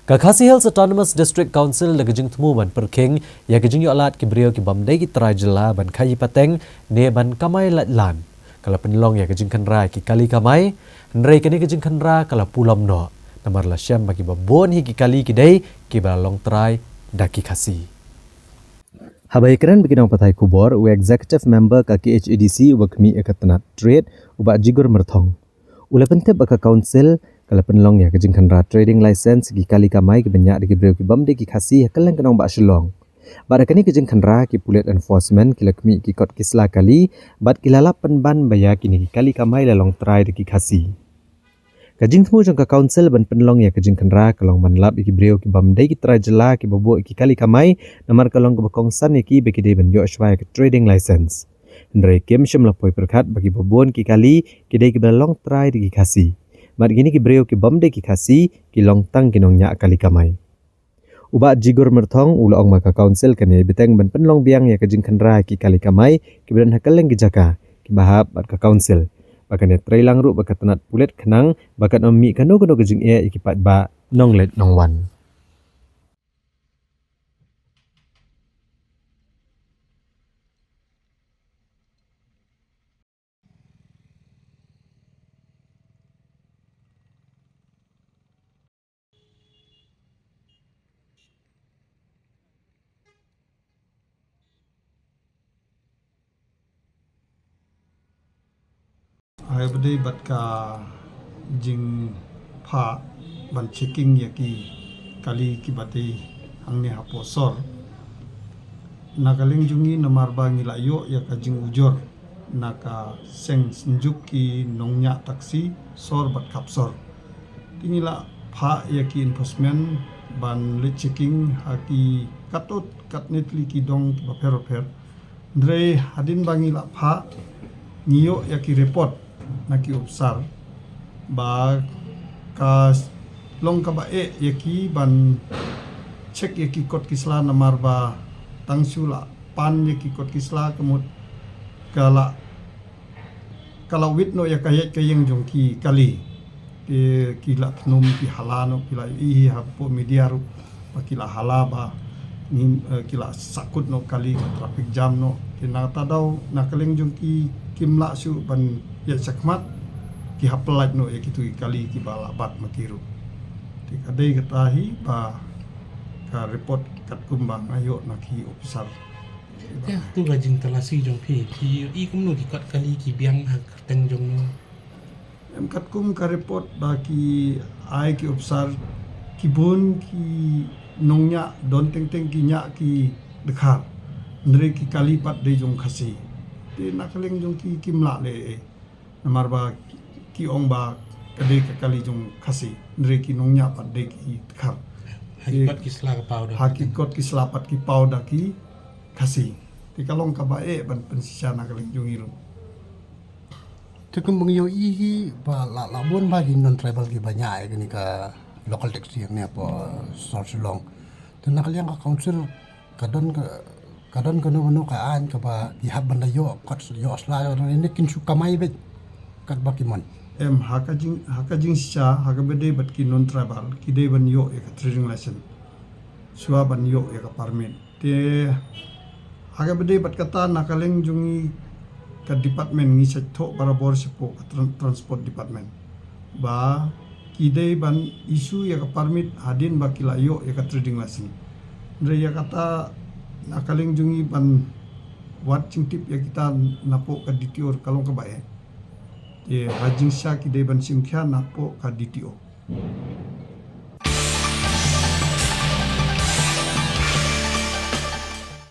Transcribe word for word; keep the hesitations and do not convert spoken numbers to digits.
Ka Khasi Hills Autonomous District Council da ka jingthmu ban pyrkhing ïa ka jingïoh lad ki briew ki bym dei ki trai jylla ban khaïi pateng ne ban kamai laitlan, ka la pynlong ïa ka jingkhynra ïa ki kali kamai. Hynrei kane ka jingkhynra ka la pulom noh, namar la shem ba kiba bun hi ki kali ki dei kiba la long trai da ki Khasi. Haba ïakren bad ki nongpathai khubor, u Executive Member ka K H A D C uba khmih ïa ka tnat Trade, u Bah Jigur Myrthong, u la pyntip ba ka Council ka la pynlong ïa ka jingkhynra trading license ki kali kamai kiba ñiah da ki briew ki bym dei ki Khasi ha kylleng ka nongbah Shillong. Bad ha kane ka jingkhynra, ki pulit enforcement ki la khmih ki kot ki sla kali bad ki la lap pynban ba ïa kine ki kali kamai la long trai da ki Khasi. Ka jingthmu jong ka Council ban pynlong ïa ka jingkhynra ka long ban lap ïa ki briew ki bym dei ki trai jylla kiba buh ïa ki kali kamai, namar ka long kaba kongsan ïa ki ba ki dei ban ïoh shuwa ïa ka trading license. Hynrei kim shym la poi pyrkhat ba kiba bun ki kali ki dei kiba long trai da ki Khasi. Bad kine ki briew ki bym dei ki Khasi ki long tang ki nongñiah kali kamai. U Bah Jigur Myrthong u la ong ba ka Council kane bteng ban pynlong biang ïa ka jingkhynra ki kali kamai kiba don ha kylleng ki jaka kiba hap bad ka Council, ba kane trei lang ruh bad ka tnat pulit khnang ba kan ym mih kano kano ka jingeh ïa ki paidbah nongleit nongwan. Haba dei bad ka jingphah ban checking ïa ki kali kiba dei hangne hapoh sor, na ka liang jong ngi, namar ba ngi la ïoh ïa ka jingujor na ka seng synjuk ki nongñiah taxi sor bad khap sor, te ngi la phah ïa ki enforcement ban leit checking ha ki katto katne tylli ki dong kiba pher bapher. Hynrei hadien ba ngi la phah, ngi ïoh ïa ki report na ki ophisar ba ka long kaba eh ïa ki ban check ïa ki kot ki sla, namar ba tang shu la pan ïa ki kot ki sla, ka mut ka la ka la wit noh ïa ka ïaid ka ïeng jong ki kali. Ki, ki la thnum, ki hala noh, ki la ïohi hapoh media ruh ba ki la hala ba ngim, eh, ki la sahkut noh kali, ka traffic jam noh. Te na kata daw na ka liang jong ki kim lah shuh ban ïaid shakhmat, ki hap pyllait noh ïa kitu ki kali kiba la bat ma ki ruh. Te ka dei kata hi ba ka report katkum ba nga ïoh na ki ophisar. Te tu ka jingtalasi jong phi, phi ïohi kumno ki kot kali ki biang ha kyrteng jong no? Em, katkum ka report ba ki ai ki ophisar, ki bun ki nongñiah don teng teng ki ñiah ki dkhar, hynrei ki kali pat dei jong Khasi. Te na ka liang jong ki kim lah leh ei ei. Namar ba ki ong ba ka dei ka kali jong Khasi, hynrei ki nongñiah pat dei ki dkhar. Ha ki kot ki sla ka paw da, ha ki kot ki sla pat ki paw da ki Khasi. Te ka long kaba eh ban pynshisha na ka liang jong ngi ruh. Te kum ba ngi ïohi hi ba la, la bun ba ki non tribal kiba ñiah ïa kane ka local taxi hangne hapoh sor Shillong. Te na ka liang ka council ka don ka, ka don kano kano ka aiñ kaba ki hap ban da ïoh kot, ïoh sla, ïoh ne kin shu kamai beit katba ki mon? Em, ha ka jing, ha ka jingshisha, ha kaba dei bad ki non tribal, ki dei ban ïoh ïa ka trading license shuwa ban ïoh ïa ka permit. Te ha kaba dei bad kata, na ka liang jong ngi ka department, ngi sait thoh barabor shapoh ka tran-, transport department ba ki dei ban issue ïa ka permit hadien ba ki la ïoh ïa ka trading license. Hynrei ïa kata na ka liang jong ngi ban wad jingtip ïa kita napoh ka D T O ka long kaba eh. Te ha jingshisha ki dei ban shim khia napoh ka D T O.